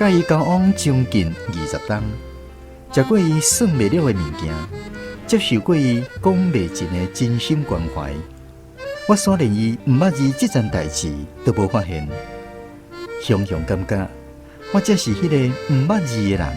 佮伊交往將近20冬，食過伊算袂了的物件，接受過伊講袂盡的真心關懷。我煞連伊毋捌字這層代誌都無發現，雄雄感覺我才是彼個毋捌字的人。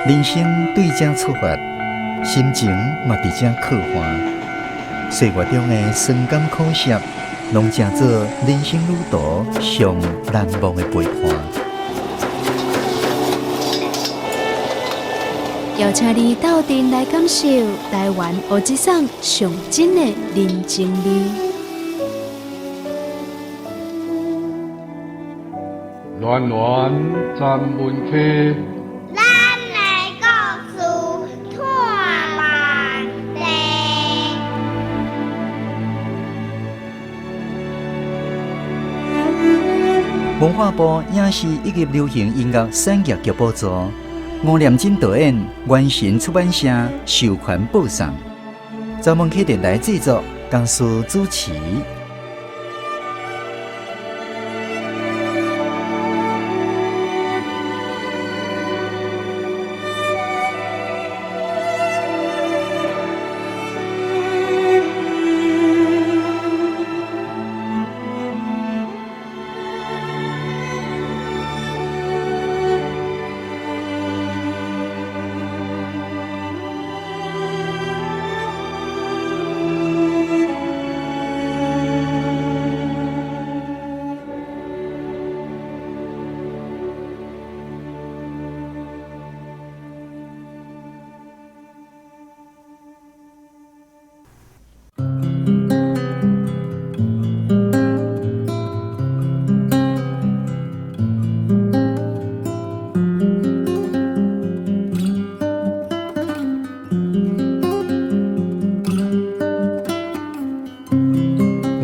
人生對這出發，心情嘛佇這刻畫。歲月中的酸甘苦澀，攏成做人生旅途上難忘的陪伴。邀請你鬥陣來感受台灣烏之桑上真的人情味。暖暖站文溪。咱的故事托万地。文化部影視以及流行音樂產業局補助，吳念真導演，元神出版社授權播送，曾文溪電台製作，江蘇主持。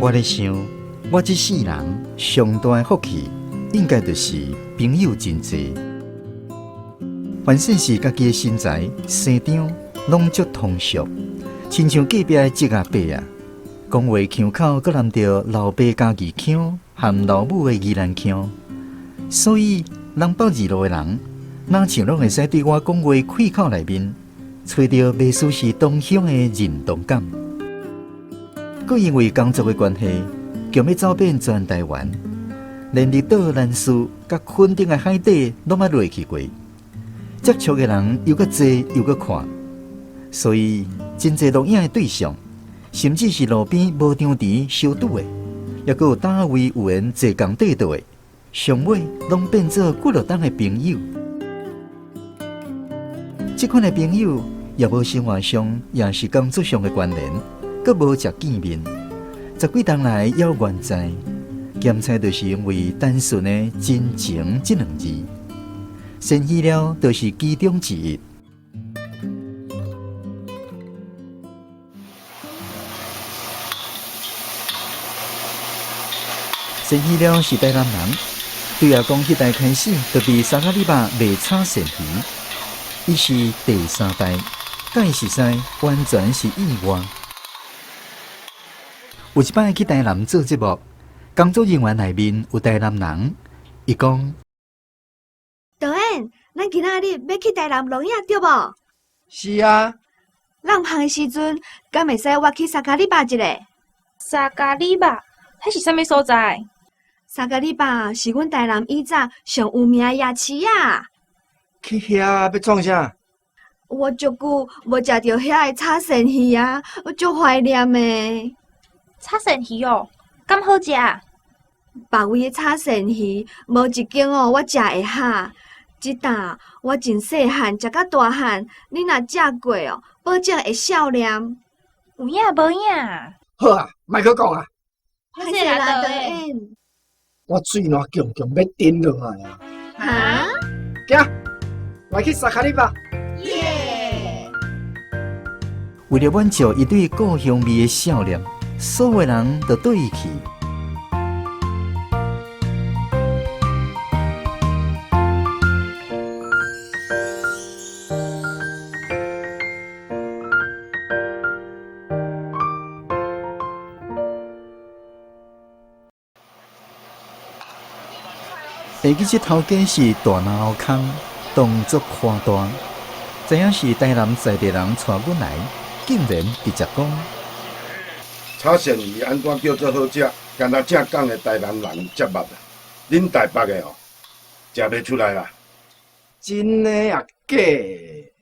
我咧想，我這世人上大的福氣，應該就是朋友真濟。凡算是家己的身材、生長，攏足通俗，親像隔壁的叔阿伯啊，講話腔口閣含著老爸家己腔和老母的宜蘭腔，所以南北二路的人，若像攏會使對我講話開口內面，揣著袂輸是同鄉的認同感。閣因為工作的關係，強欲走遍全台灣，連離島南勢佮墾丁的海底攏捌落去過，接觸的人又閣濟又閣闊，所以真濟錄影的對象，甚至是路邊無場池相拄的，抑閣有佗位有緣坐仝塊桌的，上尾攏變做幾落冬的朋友。這款的朋友也無生活上，也是工作上的關聯。閣無食見面，十幾冬來猶原在，兼且就是因為單純的真情這兩字，鱔魚料就是其中之一。鱔魚料是台南人，對阿公彼代開始，就佇三甲里肉賣炒鱔魚，伊是第三代，佮伊熟似完全是意外。有一擺去台南做節目，工作人員內面有台南人，伊講：導演，咱今仔日欲去台南錄影對無？是啊。咱有空的時陣，敢會使我去三跤里肉一下？三跤里肉，彼是啥物所在？三跤里肉是阮台南以早上有名的夜市仔。去遐欲創啥？我足久無食著遐的炒鱔魚啊，我足懷念的。炒鱔魚哦，敢好食？別位的炒鱔魚，無一間哦，我食會下。這呾我真細漢，食甲大漢，你若食過哦，保證會少念。有影無影？好啊，莫閣講啊。歹勢啦，導演。我喙瀾強強欲沉落來啊！哈？行，來去薩卡里巴。耶！為了滿足伊對故鄉味的想念，所有人都綴伊去。會記這頭家是大腦空，動作誇大，知影是台南在地人帶阮來，竟然直接講。炒鱔魚按怎叫做好食？干焦正港的台南人才捌啊！恁台北的哦，食袂出來啦。真的抑假的？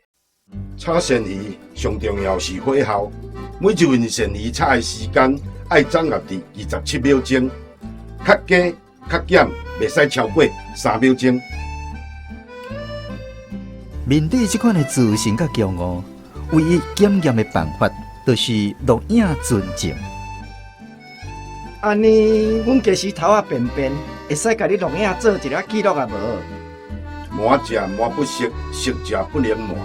炒鱔魚上重要是火候，每一份鱔魚炒的時間愛掌握佇27秒鐘，較加較減袂使超過3秒鐘。面對這款的自信佮驕傲，唯一檢驗的辦法，就是錄影存證。按呢，阮家時頭仔便便，會使共你錄影做一下記錄啊無？瞞食瞞不熟，熟食不能瞞。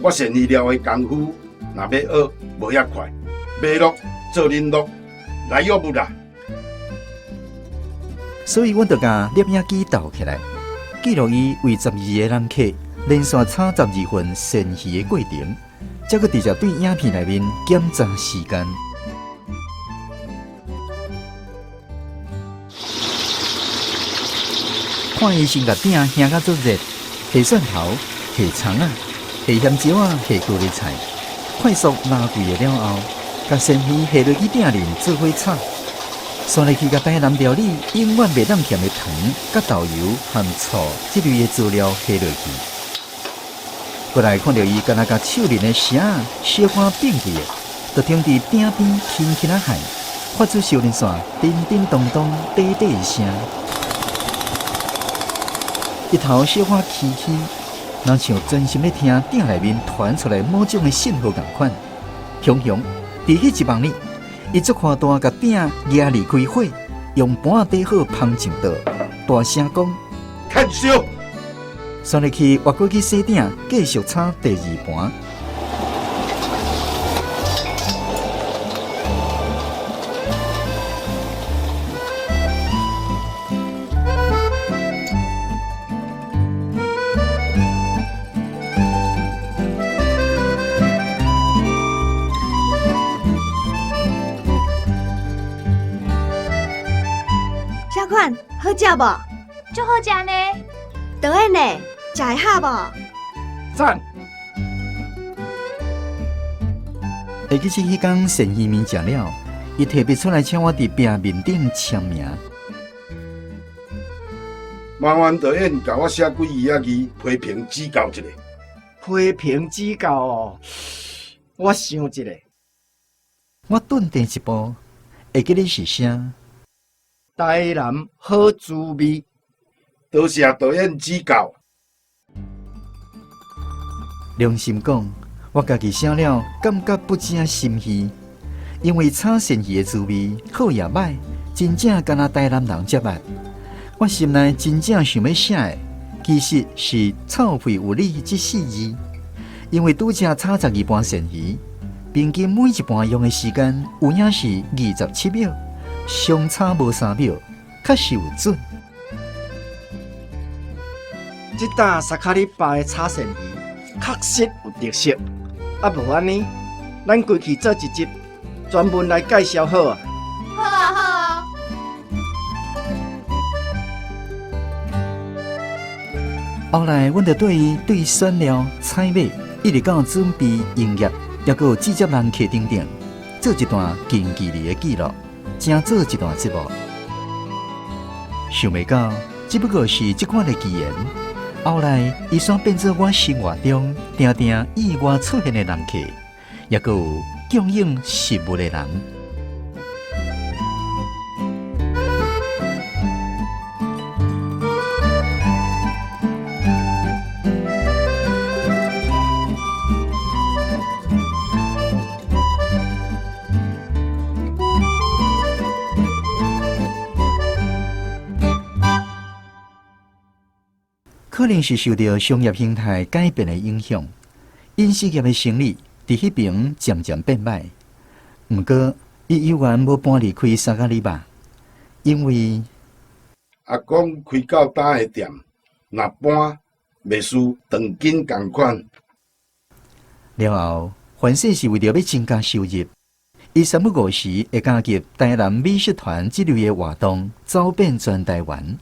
我鱔魚料的功夫，若欲學無遐快，欲錄做恁錄，來約無啦？所以，阮就共攝影機鬥起來，記錄伊為12个人客連續炒12份鱔魚的過程，才閣直接對影片內面檢查時間。看伊先共鼎掀甲足熱，下蒜頭、下蔥仔、下鹹椒仔、下高麗菜，快速拉開了後，共鱔魚下落去鼎裡做伙炒。煞落去共台南料理永遠袂當欠的糖、佮豆油和醋這類的佐料下落去。過來看著伊干焦共手輪的繩小可變去的，就停佇鼎邊輕輕仔喊，發出燒輪線叮叮咚咚短短的聲。伊頭小可起起，若像專心咧聽鼎內面傳出來某種的信號仝款。雄雄佇彼一網裡，伊足寬大，共鼎夯離開火，用盤仔底好芳上桌，大聲講：看燒！煞落去活過去洗鼎，繼續炒第二盤。小款好食無？足好食呢。導演呢？食會合無？讚！會記得彼工鱔魚麵食了，伊特別出來請我佇壁面頂簽名。麻煩導演共我寫幾字仔字，批評指教一下。批評指教哦，我想一下。我頓停一步，會記得是啥？台南好滋味。多謝導演指教。良心講，我家己寫了，感覺不真心虛，因為炒鱔魚的滋味好抑歹，真正干焦台南人才捌。我心內真正想欲寫的，其實是臭屁有理這四字，因為拄才炒12盤鱔魚，平均每一盤用的時間有影是27秒，相差無3秒，確實有準。這搭薩卡里巴的炒鱔魚確實有特色，啊無按呢，咱規氣做一集，專門來介紹好啊。好啊好啊。後來，阮就綴伊對選料、採買，一直到準備營業，抑閣有接人客等等，做一段近距離的記錄，成做一段節目。想袂到，只不過是這款的機緣。後來，伊煞變做我生活中定定意外出現的人客，抑閣有供應食物的人。可能是受著商業形態改變的影響，飲食業的生意佇彼爿漸漸變䆀。毋過，伊猶原無搬離開薩咖哩肉，因為阿公開到今的店，若搬袂輸長金仝款。了後，凡世是為著欲增加收入，伊三不五時會加入台南美食團這類的活動，走遍全台灣。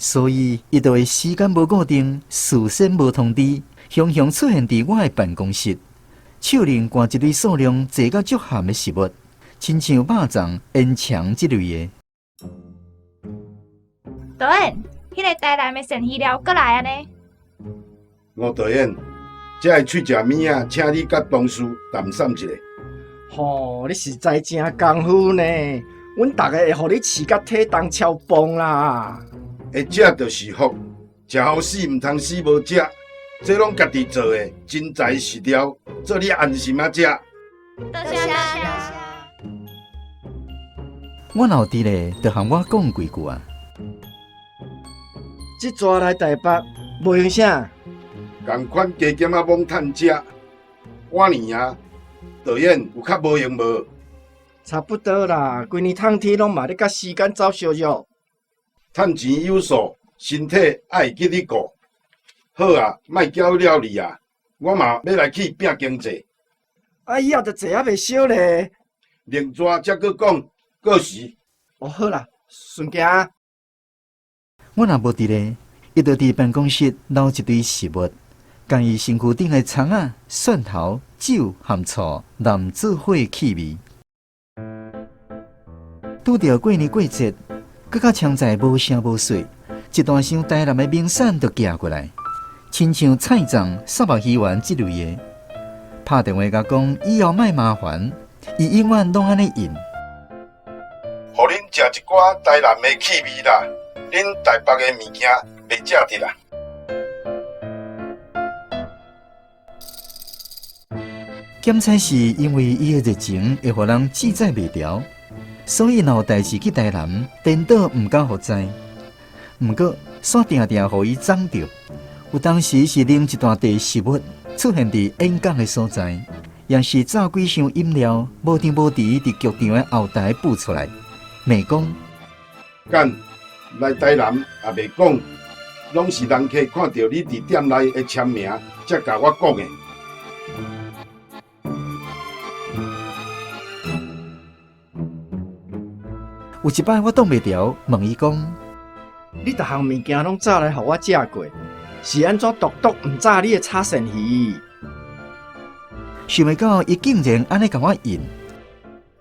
所以，伊就會時間無固定，事先無通知，雄雄出現佇我的辦公室，手裡掛一堆數量濟甲足鹹的食物，親像肉粽、煙腸這類的。導演，彼个台南的鱔魚料閣來啊呢？吳導演，這个喙食物仔，請你佮同事談捎一下。吼，你實在真功夫呢！阮逐家會予你飼甲體重超磅啦。會食就是福，食予死毋通死無食，這攏家己做的，真材實料，做你安心仔食。多謝多謝。我若有佇咧，就和我講幾句啊。這逝來台北無用啥？仝款加減仔罔趁食。晚年啊，導演有較無閒無？差不多啦，規年冬天攏嘛咧佮時間走相約。趁錢有數，身體愛會記得顧。好啊，莫攪了你啊！我嘛欲來去拼經濟。啊，以後就坐啊袂少咧。另逝才閣講，過時。哦，好啦，順行。我若無佇咧，伊就佇辦公室撈一堆食物，共伊身軀頂的蔥仔、蒜頭、酒和醋淋做伙氣味。拄著過年過節，閣較常在無聲無息，一大箱台南的名產就寄過來，親像菜粽、虱目魚丸這類的。拍電話共講以後莫麻煩，伊永遠攏按呢應。予恁食一寡台南的氣味啦，恁台北的物件袂食得啦。檢採是因為伊的熱情會予人記載袂牢，所以若有代誌去台南，顛倒毋敢予知。毋過，煞定定予伊摠著。有當時是拎一大袋食物出現佇演講的所在，也是炸幾箱飲料，無定無時佇劇場的後台搬出來，罵講：幹來台南也袂講，攏是人客看著你佇店內的簽名，才共我講的。有一擺我擋袂牢，問伊講：你逐項物件攏炸來予我食過，是按怎獨獨毋炸你的炒鱔魚？想袂到伊竟然按呢共我應。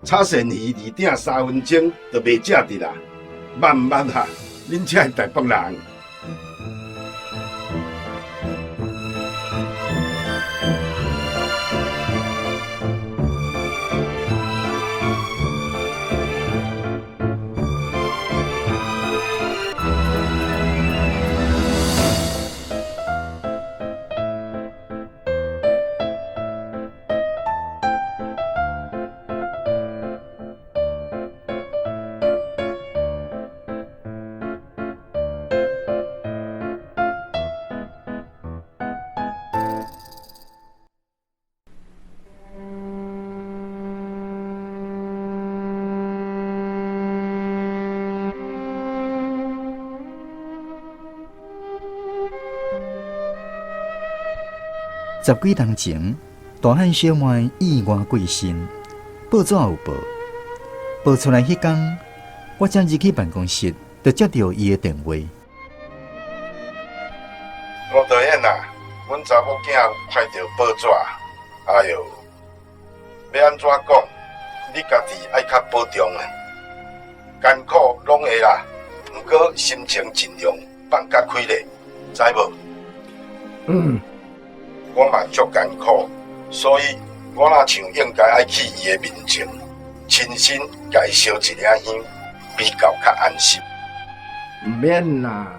炒鱔魚二鼎3分鐘就袂食得啦，捌毋捌啊？恁這个台北人。十幾年前，大漢小妹意外過身，報紙有報，報出來彼工，我才入去辦公室，就接著伊的電話。吳導演啊，阮查某囝看著報紙，哎喲，欲按怎講？你家己愛較保重啊，艱苦攏會啦，毋過心情盡量放較開咧，知無？嗯。我嘛足艱苦，所以我若像應該愛去伊的面前，親身共伊燒一領香，比較較安心。毋免啦，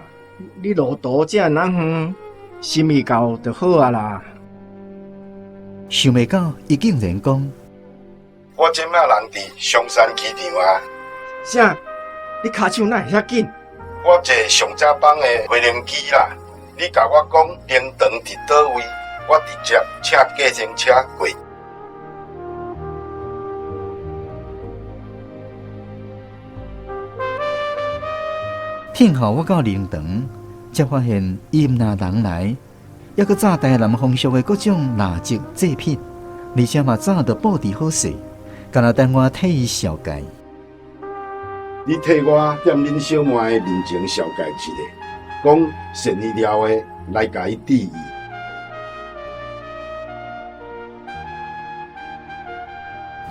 你路途遮爾遠，心意到就好啊啦。想袂到，伊竟然講：我這馬人佇松山機場啊。啥？你跤手哪會遐緊？我坐上早班的飛行機啦。你你共我講靈堂佇佗位，我直接請計程車過。聽候我到靈堂，才發現伊毋若人來，猶閣早台南風俗的各種蠟燭祭品，而且嘛早就布置好勢，干焦等我替伊紹介。你替我踮恁小妹的面前紹介一下，講善伊了的來共伊致意。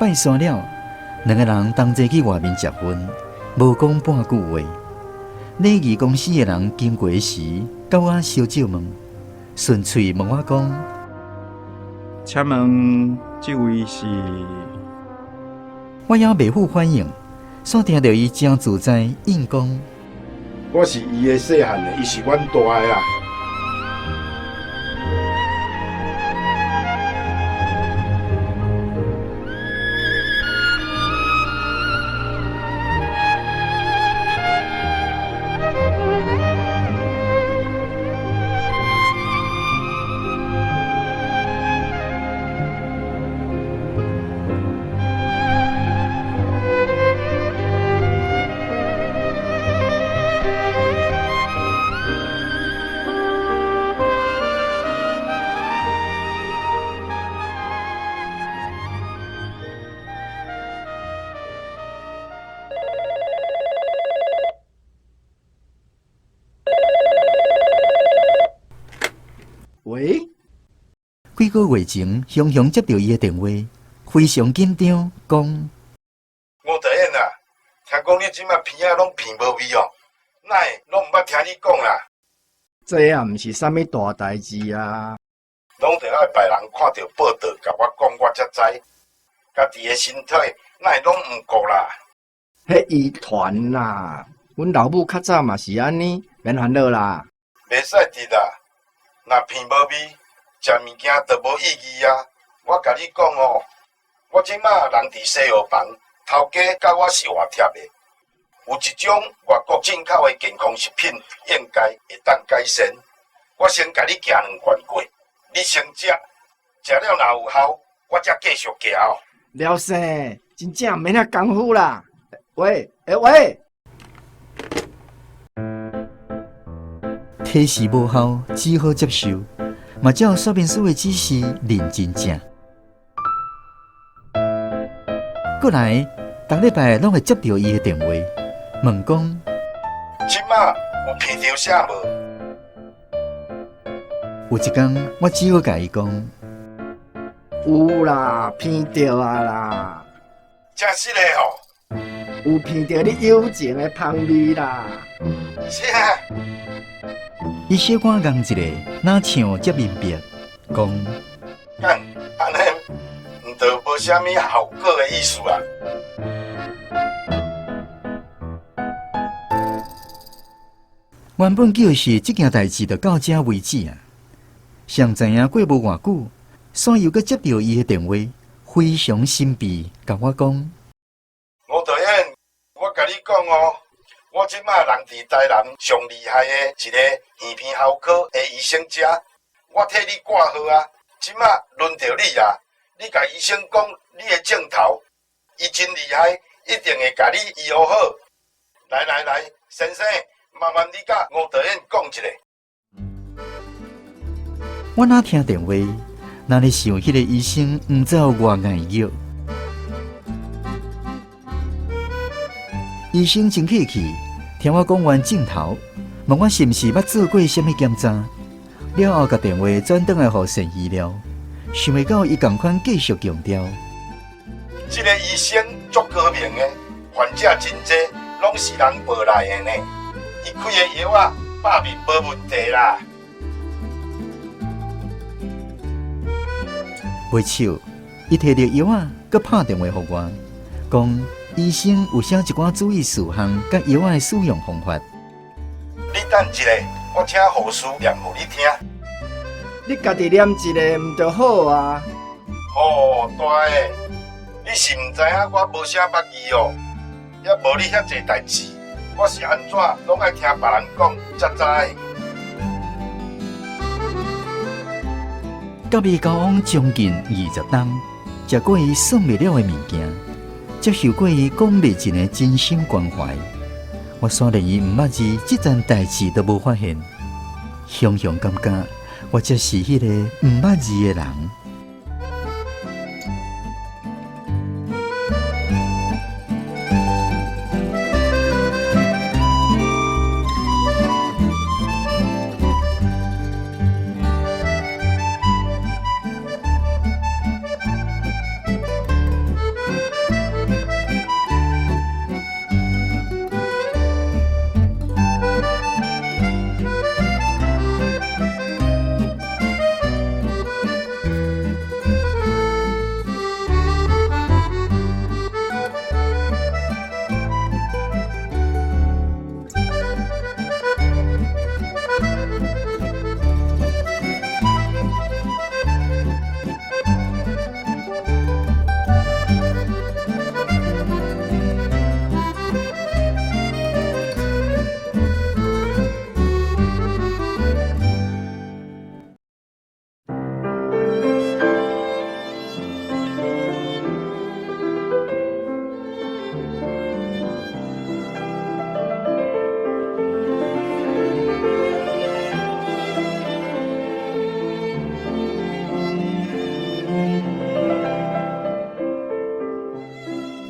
拜山了，兩个人同齊去外面食飯，無講半句話。禮儀公司的人經過時，佮我相借問，順喙問我講：請問這位是？我猶袂赴反應，煞聽著伊誠自在應講：我是伊的細漢的，伊是阮大的啦。喂，幾個月前，雄雄接到伊的電話，非常緊張，講：吳導演啊，聽講你這馬鼻仔攏鼻無味哦，哪會攏毋捌聽你講啦？這也毋是啥物大代誌啊，攏著愛別人看著報道，共我講，我才知。家己的身體哪會攏毋顧啦？彼遺傳啦，阮老母較早嘛是按呢，免煩惱啦。袂使得啦，若鼻無味，食物件就無意義啊！我共你講哦，我這馬人佇西藥房，頭家佮我是活貼的。有一種外國進口的健康食品，應該會當改善。我先共你寄兩罐過，你先食，食了若有效，我才繼續寄哦。了生，真正毋免遐功夫啦。喂，欸喂。提示無效，只好接受。嘛照說明書的指示認真食。過來，逐禮拜攏會接著伊的電話，問講：這馬有鼻著啥無？有一工，我只好共伊講：有啦，鼻著啊啦。真實的吼？有鼻著你友情的芳味啦。啥？伊小可愣一下，若像才明白，講：干，按呢，毋著無啥物效果的意思啊。原本就是這件代誌就到這為止啊。誰知影過無偌久，煞又閣接著伊的電話，非常神秘，共我講：吳導演，我共你講哦。我這馬人佇台南上厲害的一個耳鼻喉科的醫生遮，我替你掛號啊。這馬輪著你啊，你共醫生講你的症頭，伊真厲害，一定會共你醫好。來來來，先生，麻煩你佮吳導演講一下。我若聽電話，若咧想彼個醫生毋知有偌愛藥。醫生真客氣，聽我講完症頭，問我是毋是捌做過啥物檢查，了後共電話轉轉來予善醫療，想袂到伊仝款繼續強調。這个醫生足高明的，患者真濟，攏是人報來的呢。伊開的藥仔，百面無問題啦。袂笑，伊提著藥仔，閣拍電話予我，講。醫生有寫一寡注意事項，佮藥仔的使用方法。你等一下，我請護士念予你聽。你家己念一个毋就好啊？哦，大的，你是毋知影我無啥捌字哦，也無你遐濟代誌，我是按怎攏愛聽別人講才知。佮伊交往將近20冬，食過伊算袂了的物件，接受過伊講袂盡的真心關懷。我煞連伊毋捌字這層代誌都無發現，雄雄感覺我才是彼個毋捌字的人。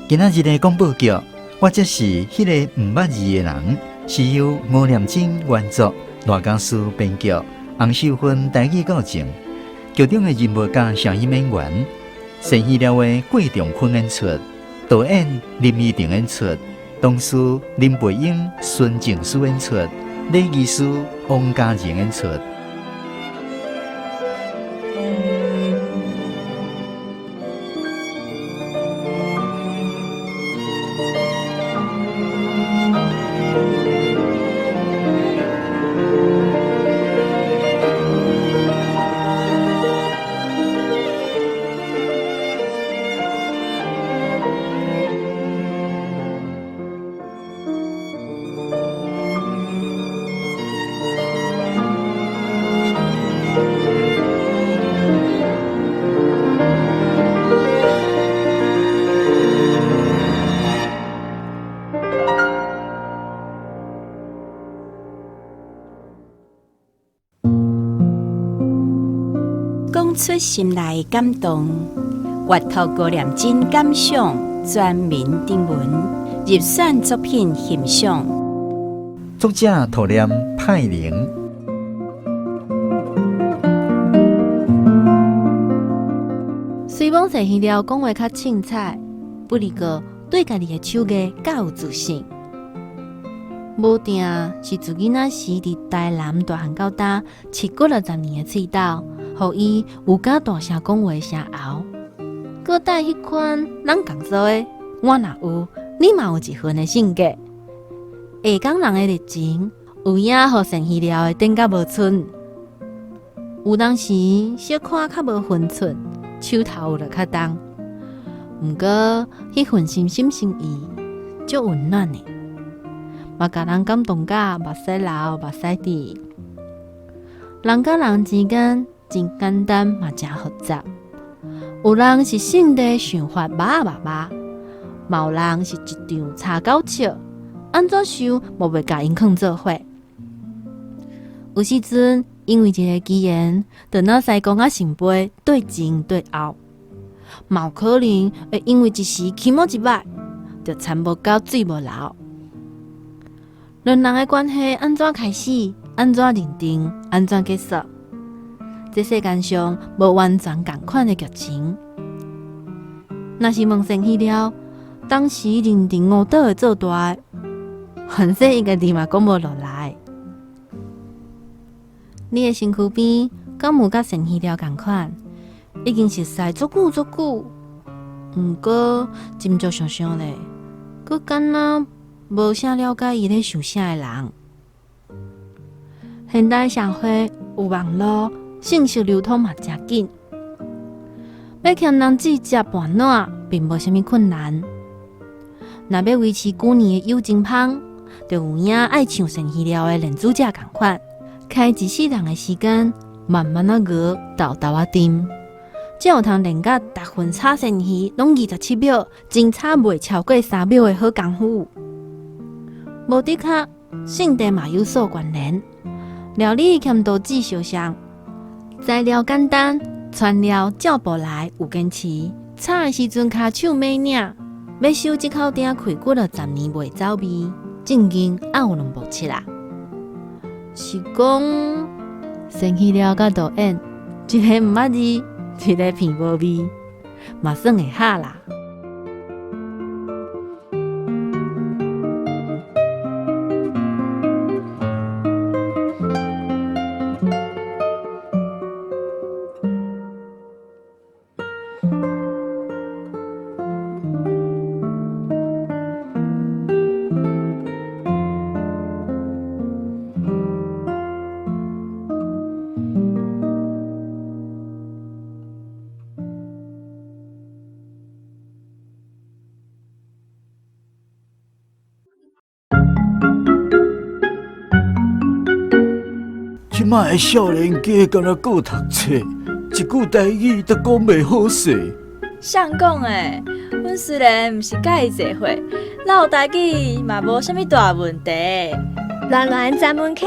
今仔日的廣播劇，我才是彼個毋捌字的人，是由吳念真原作，賴家書編劇，洪秀芬台語教正，劇中的人物佮聲音演員，新戲料的郭仲坤演出，導演林依婷演出，董事林培英、孫靜書演出，禮儀師王嘉仁演出。講出心內感動，閱讀高念真感想，全民徵文入選作品欣賞。作者塗念派玲。雖罔細耳料講話較凊彩，不過對家己的手藝較有自信。無定是自囡仔時佇台南大漢到今，飼幾若十年的喙斗，予伊有敢大聲講話的聲喉。閣帶彼款攏仝做的，我若有，你嘛有一份的性格。下港人的熱情，有影予善魚料的頂甲無賰。有當時小可較無分寸，手頭有著較重。毋過彼份心心心意，足溫暖的，嘛共人感動甲目屎流目屎滴。人佮人之間真簡單嘛，誠複雜。有人是性地想法肉仔肉肉，嘛有人是一場柴狗笑，按怎想嘛袂共𪜶囥做伙。有時陣因為一个機緣，就若師公仔聖杯對前對後，嘛有可能會因為一時起毛一擺，就田無溝水無流。兩人的關係按怎開始，按怎認定，按怎結束？這世間上無完全仝款的劇情。若是問善去了，當時認定誤倒會做大的，反正伊家己嘛講無落來。你的身軀邊敢有佮善去了仝款？已經熟似足久足久，毋過斟酌想想咧，閣敢若無啥了解伊咧想啥的人。現代社會有網路，信息流通嘛誠緊，欲欠人節接伴撋並無啥物困難。若欲維持舊年的友情芳，就有影愛像善魚料的練主者仝款，開一世人的時間，慢慢仔熬，沓沓仔甜，才有通練甲逐份炒鱔魚攏27秒，精炒袂超過3秒的好功夫。無的確，性地嘛有所關聯。料理兼刀子相像，材料簡單，材料照步來有堅持。炒的時陣，跤手猛領，欲收這口鼎氣骨了10年袂走味，正經也有兩步七啦。是講鱔魚料佮導演，一个毋捌字，一个鼻無味，嘛算會合啦。這擺的少年家敢若閣讀冊，一句台語都講袂好勢。誰講的？阮雖然毋是佮伊濟歲，落台語嘛無啥物大問題。巒巒專門課，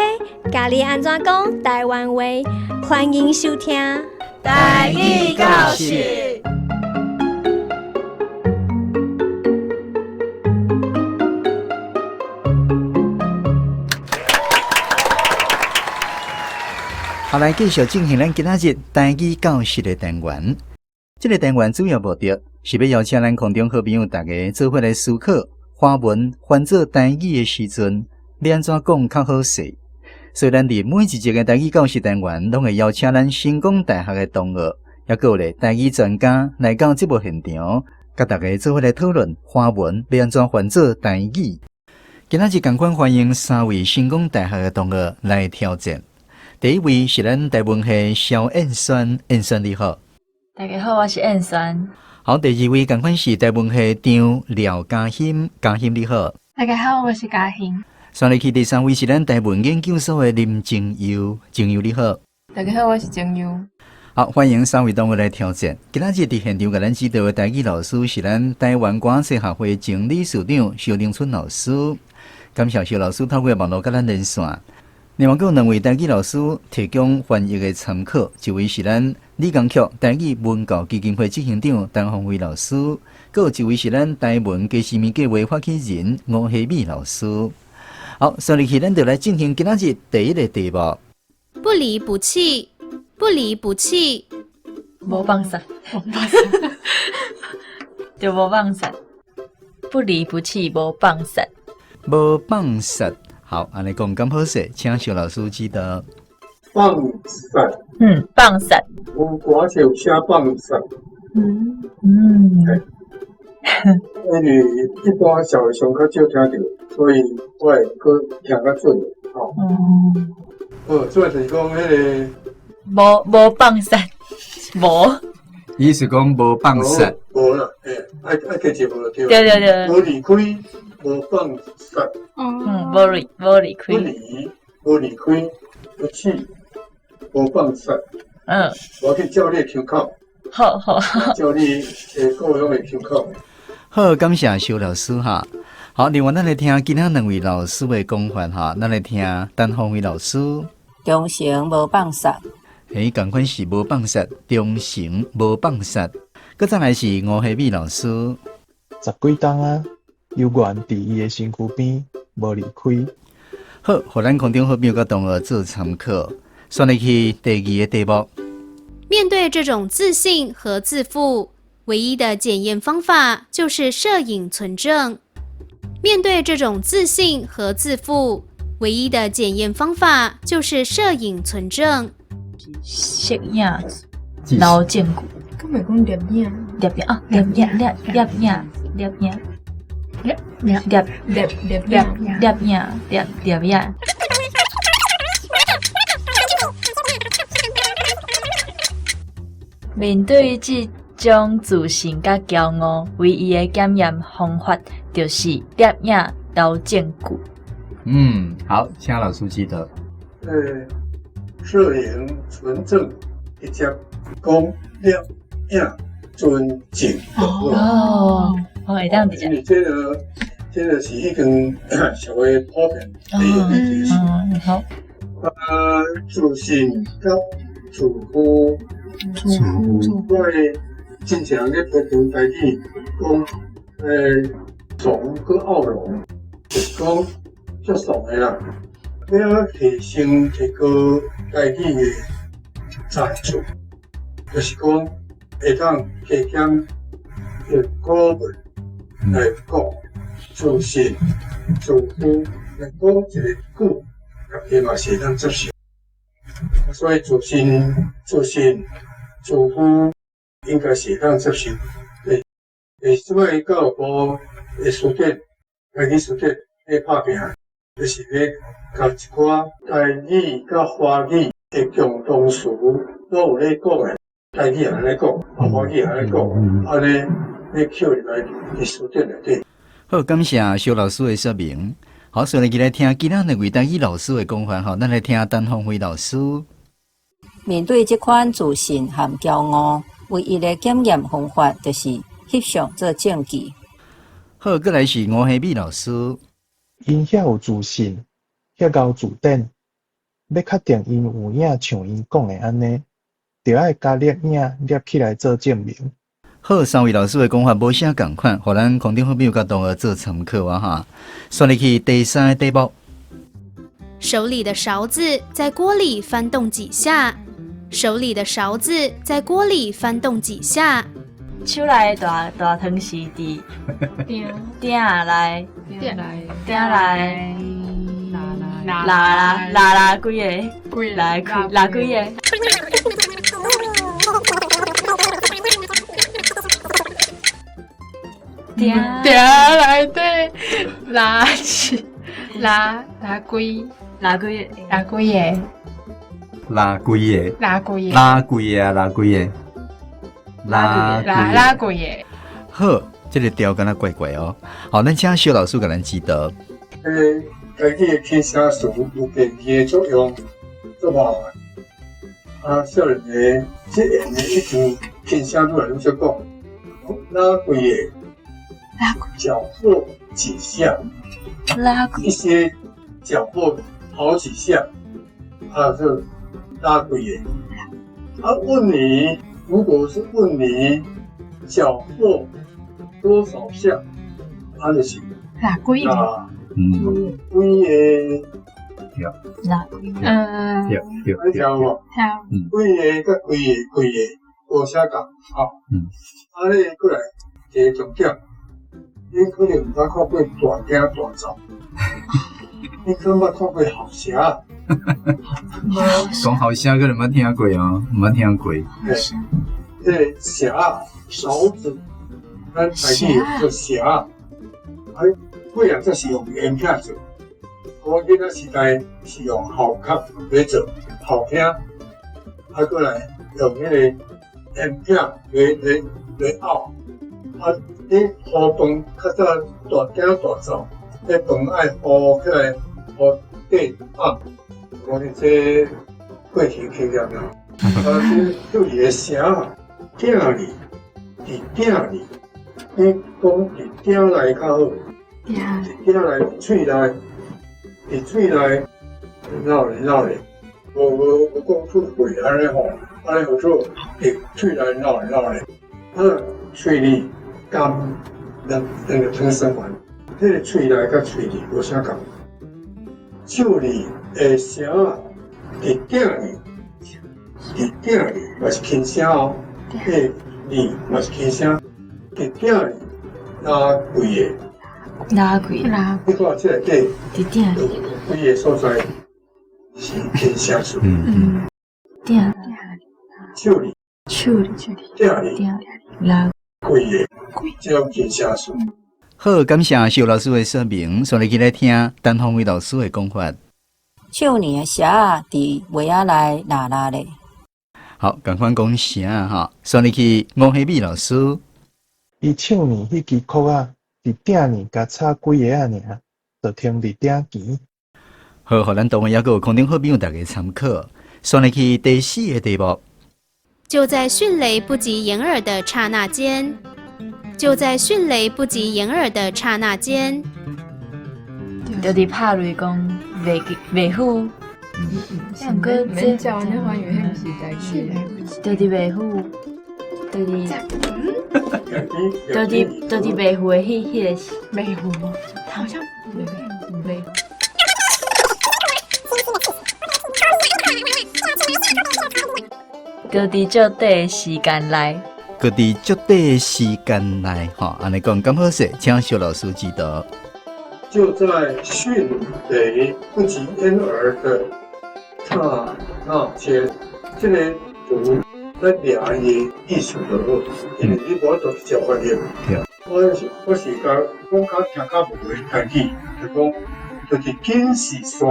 教你按怎講台灣話，歡迎收聽。台語教室。好，來繼續進行咱今仔日台語教室的單元。這個單元主要目的是欲邀請咱空中好朋友大家做伙來思考，華文翻做台語的時陣，欲按怎講較好勢。所以，咱佇每一集的台語教室單元，攏會邀請咱成功大學的同學，抑閣有咧台語專家來到節目現場，佮大家做伙來討論華文欲按怎翻做台語。今仔日仝款歡迎三位成功大學的同學來挑戰。第一位是咱台文系蕭燕萱，燕萱你好。大家好，我是燕萱。好，第二位仝款是台文系張廖嘉欣，嘉欣你好。大家好，我是嘉欣。紲入去第三位是咱台文研究所的林靜悠，靜悠你好。大家好，我是靜悠。好，歡迎三位同學來挑戰。今仔日佇現場共咱指導的台語老師是咱台灣歌仔戲學會前理事長蕭玲春老師。感謝蕭老師透過網路佮咱連線。另外，閣有兩位台語老師提供翻譯的參考，一位是咱李江曲台語文教基金會執行長陳鳳飛老師，閣有一位是咱台文家私物計畫發起人吳希美老師。好，紲入去咱就來進行今仔日第一个題目。不離不棄，不離不棄，無放散，對，無放散，不離不棄，無放散，無放散。好，按呢講敢好勢，請蕭老師指導。放散，放散。有歌詞有寫放散。因為一般社會上較少聽著，所以我會閣聽較準。吼。好，所以就是講彼个無放散，無。伊是講無放散。無啦，愛加一無就對。對對對。無離開，無放散。無離開。不離，無離開，不棄，無放散。我去照你的腔口。好好。照你的故鄉的腔口。好，感謝蕭老師哈。好，另外咱來聽其他兩位老師的講法哈。咱來聽陳鳳飛老師。忠誠無放散。仝款是無放散，忠誠無放散。閣再來是吳希美老師。十幾冬啊，猶原佇伊的身軀邊，無離開。好，予咱空中好朋友佮同學做參考。紲入去第二個題目。面對這種自信和自負，唯一的檢驗方法就是攝影存證。面對這種自信和自負，唯一的檢驗方法就是攝影存證。攝影留證據。敢袂講攝影？攝影啊，攝影，攝攝影，攝影，攝攝攝攝影，攝攝影。面對這種自信佮驕傲，唯一的檢驗方法就是攝影留證據。好，請老師指導。攝影存證直接講攝影存證。哦，哦，會當直接。因為這個是已經社會普遍利用的知識。嗯，好。啊，自信佮自負，自負。我真濟人咧批評台語，講慫閣漚聾，就是講足慫的啦。欲提升提高台語的層次，就是講會當加減用古文來講自信、自負，來講一个句，家己嘛是會當接受。所以自信、自信、自負，應該是會當接受。對，這擺教育部的辭典，台語辭典咧拍拼，就是咧共一寡台語佮華語的共同詞，攏有咧講的，台語也按呢講，啊華語也按呢講，按呢咧扣入來佇辭典內底。好，感謝蕭老師的說明。好，所以來聽其他兩位台語老師的講法。吼，咱來聽陳鳳輝老師。面對這款自信和驕傲，唯一的檢驗方法就是翕相做證據。好，閣來是吳希美老師。𪜶遐有自信，遐𠢕字典，欲確定𪜶有影像𪜶講的按呢，著愛共攝影攝起來做證明。好，三位老師的講法無啥仝款，予咱空中好朋友佮同學做參考啊哈。煞入去第三个題目。手裡的勺子在鍋裡翻動幾下，手裡的勺子在鍋裡翻動幾下。手內的大大湯匙佇鼎鼎內，鼎內鼎內，抐抐抐抐幾个，抐抐幾个。鼎鼎內底抐一抐抐幾抐幾抐幾個，抐幾個，抐幾個，抐幾個啊，抐幾個。抐抐抐幾個。好，這个調敢若怪怪哦。好，咱請蕭老師共咱指導。台語的輕聲詞有變字的作用，足麻煩。啊，少年的這樣的已經輕聲愈來愈少講。抐幾个，攪和幾下，一些攪和好幾下，啊，就抐幾个。啊，問你。如果是問你攪和多少下，啊就是抐幾個？幾個？抐幾個？嗯，對對對，聽有無？幾個佮幾个幾个無啥仝，吼。啊，你過來一个重點，你可能毋捌看過大鼎大灶，你敢捌看過鱟聲？講鱟聲可能毋捌聽過哦，毋捌聽過。對，這个匙勺子，咱台語叫匙，啊，過來則是用鹽片做。我囡仔時代是用蠔殼來做蠔片，啊，過來用彼个鹽片來漚。啊，你煮飯較早大鼎大灶，彼飯愛糊起來，糊底暗。我哋這過去經驗啦，啊，這對伊的聲，鼎裡，佇鼎裡，你講佇鼎內較好，佇鼎內喙內，佇喙內鬧咧鬧咧，無無無講出喙按呢吼，按呢叫做佇喙內鬧咧鬧咧，啊，喙裡甘兩兩个湯生丸，彼个喙內佮喙裡無啥仝，手裡的聲佇鼎裡，佇鼎裡嘛是輕聲哦，彼个裡嘛是輕聲，佇鼎裡抐幾个，抐幾個，你看這內底佇鼎裡有幾个所在是輕聲詞，鼎手裡，手裡，鼎裡，抐幾个，這種輕聲詞。好，感謝蕭老師的說明，煞入去來聽陳鳳輝老師的講法。手年的匙仔佇襪仔內抐抐咧。好，仝款講聲吼，煞入去吳希美老師。伊手年彼支箍仔佇鼎裡共插幾个仔爾，就停佇鼎墘。好，予咱同學猶閣有空中好朋友大家參考。煞來去第四个题目。就在迅雷不及掩耳的刹那间，就在迅雷不及掩耳的刹那间，就伫拍雷公袂袂赴。毋免叫安呢翻译，彼毋是台语。就伫袂赴，就伫袂赴的彼个是袂赴吗？好像袂袂。阁伫足短的时间内，阁伫足短的时间内，吼，按呢讲敢好势，请萧老师指导。就在迅雷不及掩耳的刹那间，这个词咱掠伊的意思就好，因为你无法度直接翻译。我是共讲较听较无的台语，就讲就是紧视线。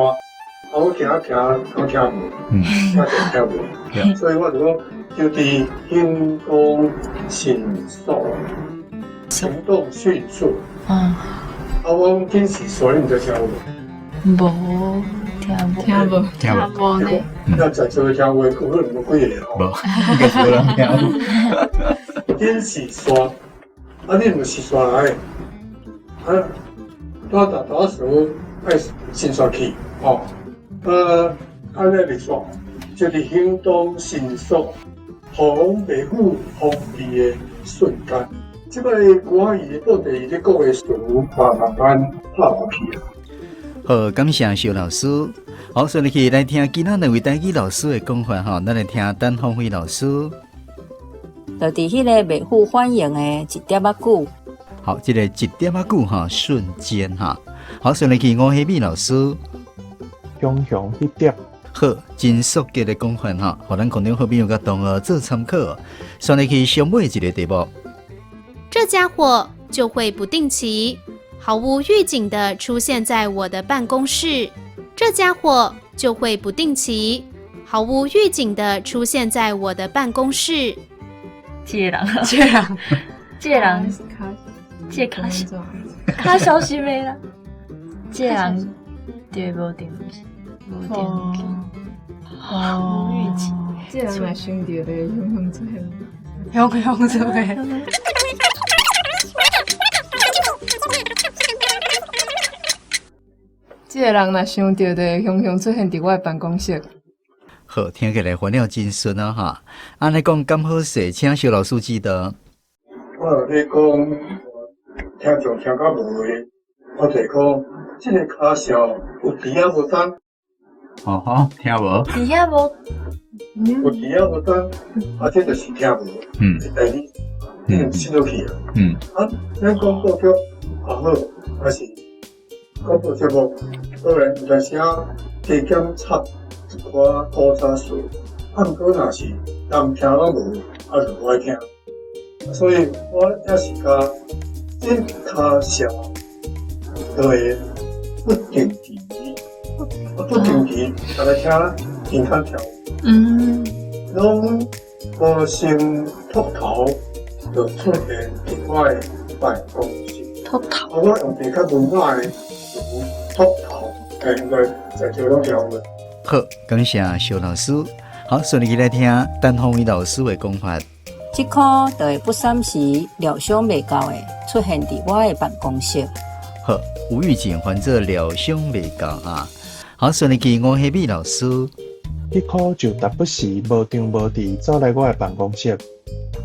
我行行拢听无，听就听无，所以我就讲，就伫行动迅速，行动迅速。啊，我讲紧视线，你毋知听无？无，听无，听无，听无呢。那在座听有的可能无几个吼。无，应该是无人听。紧视线，啊，你毋是线来的，啊，大大时爱伸线去，吼。按呢来说，就是行动迅速、予袂赴防备的瞬间。这摆歌伊到底伊咧讲的词，慢慢慢拍落去啊。好，感谢萧老师。好，所以去来听今仔两位台语老师的讲法吼，咱来听陈芳辉老师。就伫彼个袂赴反应的一点仔久。好，这个一点仔久吼，瞬间哈。好，所以去吴希美老师。雄雄彼点。好，真速捷的讲法吼，予咱空中好朋友佮同学做参考。煞来去上尾一个题目。这家伙就会不定期、毫无预警的出现在我的办公室。这家伙就会不定期、毫无预警的出现在我的办公室。这个人，这个人，这个人，这个较小心的啦。这个人对无定期，无定期，哦，无预警。这个人若想著，就会雄雄出现，雄雄出现。这个人若想著，就会雄雄出现伫我的办公室。好，听起来翻了真顺啊！哈，按呢讲敢好势，请萧老师指导。我有咧讲，听众听较无的，我就讲，这个跤数有迟仔无等。哦吼，听无？迟仔无。有迟仔无等，啊，这就是听无。第二，你毋信落去啊。啊，咱广播剧也好，还是广播节目，当然有阵时啊加减插一寡古早词，啊，毋过若是人听拢无，啊，就无爱听。所以我也是共这跤数就会不定期，不定期，逐家听真较跳。拢无声秃头就出现伫我的办公室。秃头。我用比较文雅的词秃头，应该在座拢听过。好，感谢萧老师。好，顺利来听陈芳辉老师的讲法。这箍就会不三时料想袂到的出现伫我的办公室。好，有预警，翻做料想袂到啊。好，顺利去吴希美老师。彼箍就时不时无张无弛走来我的办公室。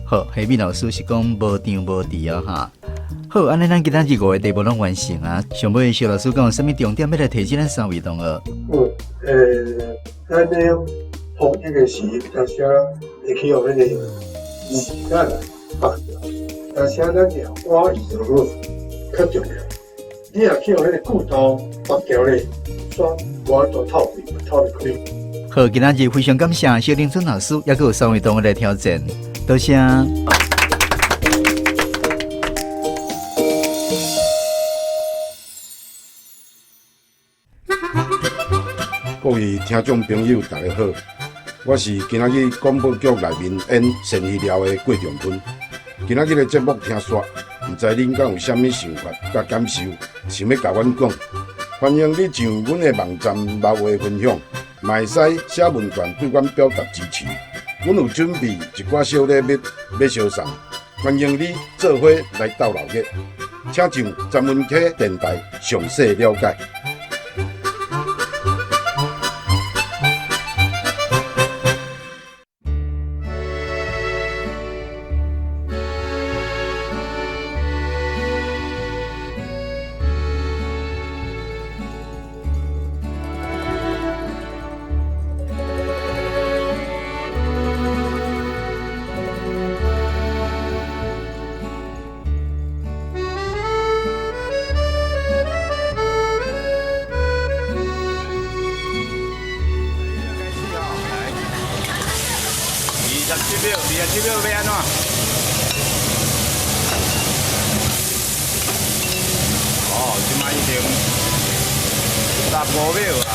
好，希美老师是讲无张无弛啊哈。好，按呢咱今仔日五个题目拢完成啊。上尾萧老师讲有啥物重点欲来提醒咱三位同学？好，咱咧统一的时，有时会去予彼个时间绑掉，但是咱掠我伊就好，较重要。你若去予彼个句头绑掉咧，煞无法度透气，透袂开。好，今仔日非常感谢萧凌春老师，也阁有三位同学来挑战，多谢。各位听众朋友，大家好，我是今仔日广播剧内面演鳝鱼寮的郭仲坤。今仔日的节目听煞，毋知恁敢有啥物想法佮感受，想欲共阮讲，欢迎你上阮的网站留话分享。嘛會使寫問卷對阮表達支持。阮有準備一寡小禮物欲相送，歡迎你做伙來鬥鬧熱。請上十分溪電台詳細了解。27秒，27秒欲按怎？哦，這擺已經15秒啊！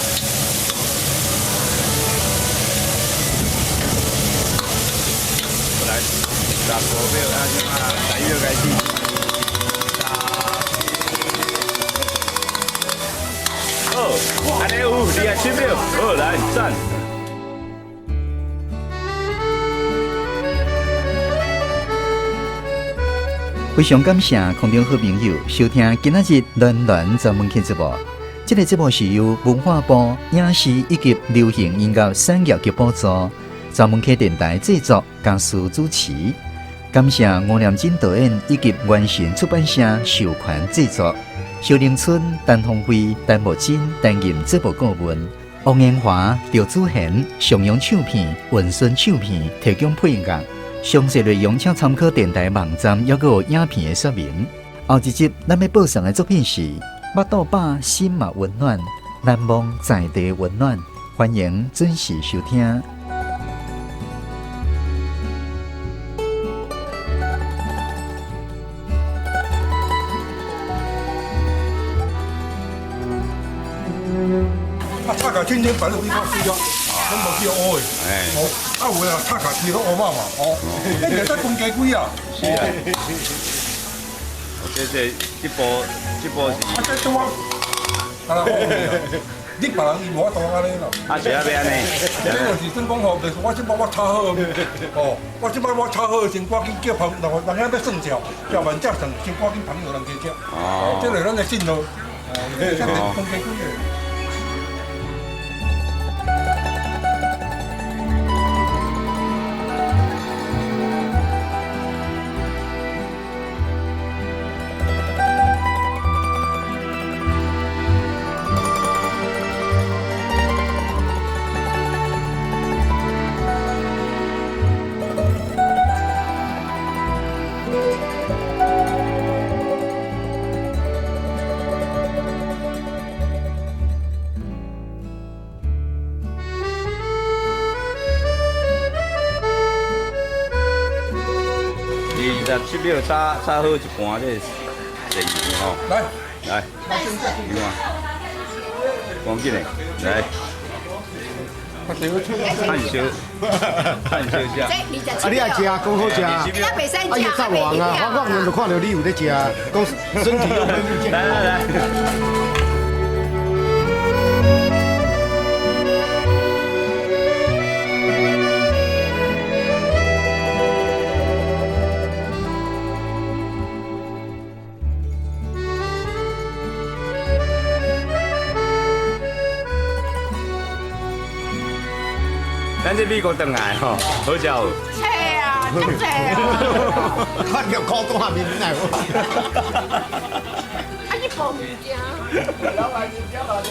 來，15秒啊，這擺10秒開始。好，按呢有27秒，好，來，讚。非常感謝空中好朋友收聽今仔日暖暖專門節目。這個節目是由文化部影視以及流行音樂產業局補助，專門客電台製作，嘉書主持。感謝吳念真導演以及完成出版社授權製作。小林春、陳鴻輝、陳木真擔任節目顧問，王延華、趙祖賢、上揚唱片、雲順唱片提供配樂。詳細內容請參考電台網站，抑閣有影片的說明。後一集咱欲播送的作品是《腹肚飽，心嘛溫暖，難忘在地溫暖》，歡迎準時收聽。啊，炒甲青青白肉，你看水啊，拢無叫烏的。哦，啊有的啊，炒甲青攏烏肉嘛，哦，那個才分雞幾啊？是啊。這步是。啊，這拄啊，啊啦，你別人伊無法度按呢啦。啊是啊，欲按呢？這就是算講吼，就是我這擺我炒好，哦，我這擺我炒好，先趕緊叫朋友，人遐欲算賬，食完才算，先趕緊朋友人加食。哦。這就是咱的信號。哦，這才分雞幾個。27秒炒炒好一盤這個鱔魚吼，來來，你看，趕緊的，來，炭燒，炭燒食。啊，你愛食，講好食，啊，伊會走亡啊，我遠遠就看著你有咧食，講身體又恢復健康。來來來。咱這美國轉來吼，好食無？切啊，足濟啊！看著苦大面來無？啊，你無物件？老闆，你食偌濟？